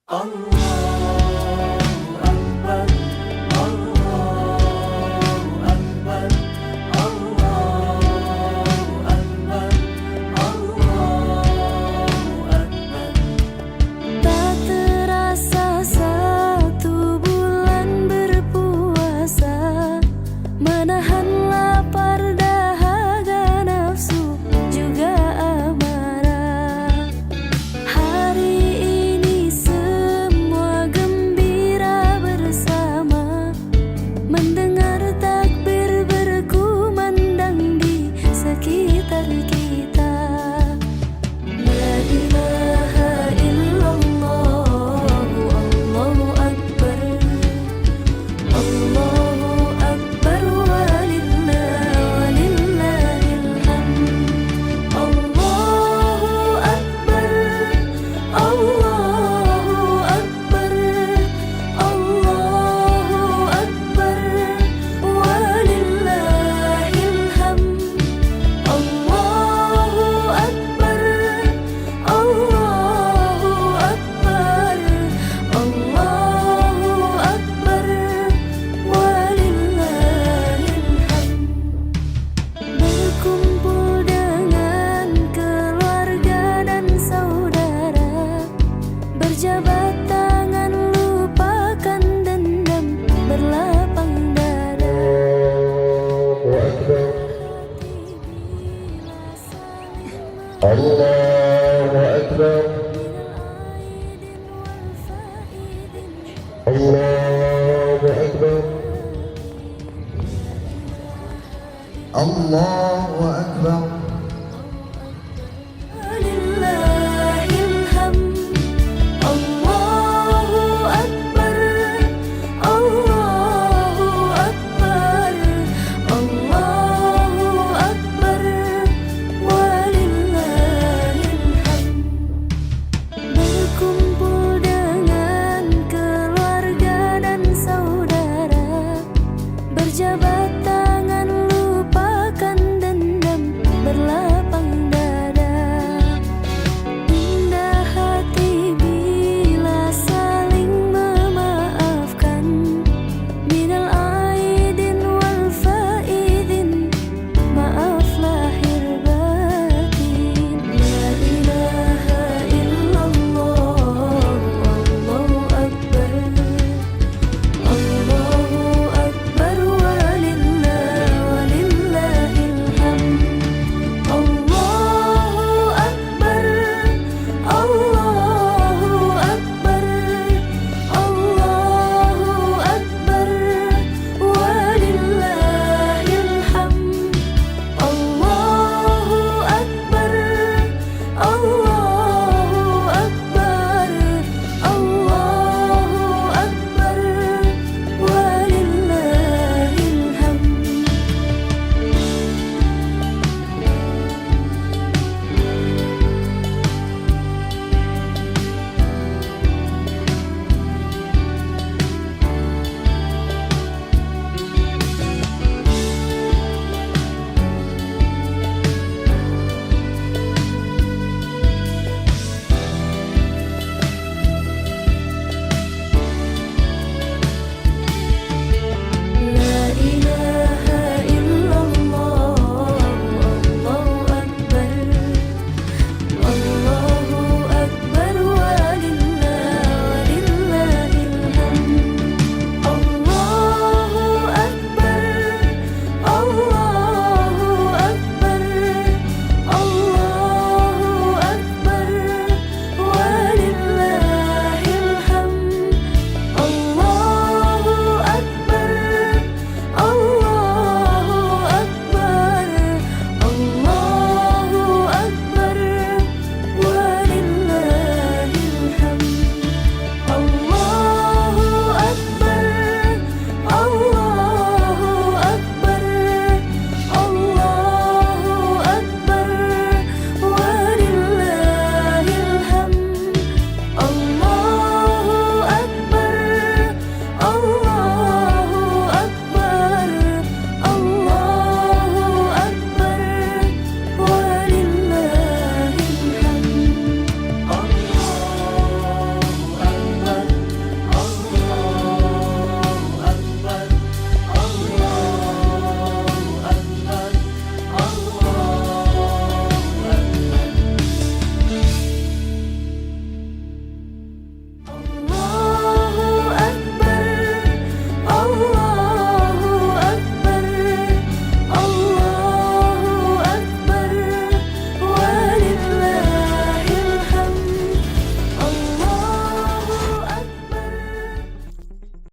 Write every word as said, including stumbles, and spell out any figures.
Allahu Akbar, Allahu Akbar, Allahu Akbar, Allahu Akbar. Tak terasa satu bulan berpuasa, menahan lapar, dahaga, nafsu, juga amarah. Hari ini semua gembira bersama, mendengar takbir berkumandang di sekitar kita. La ilaha illallah, Allahu Akbar. Allahu Akbar, walillah-, walillahil hamd. Allahu Akbar, Allahu Akbar, Allahu Akbar, walillahil hamd. Allahu Akbar, Allahu Akbar, Allahu Akbar, walillahil hamd. Berkumpul dengan keluarga dan saudara, berjabat tangan, lupakan dendam, berlapang dada. Allahu Akbar. Allahu Akbar. Allahu Akbar. Allah.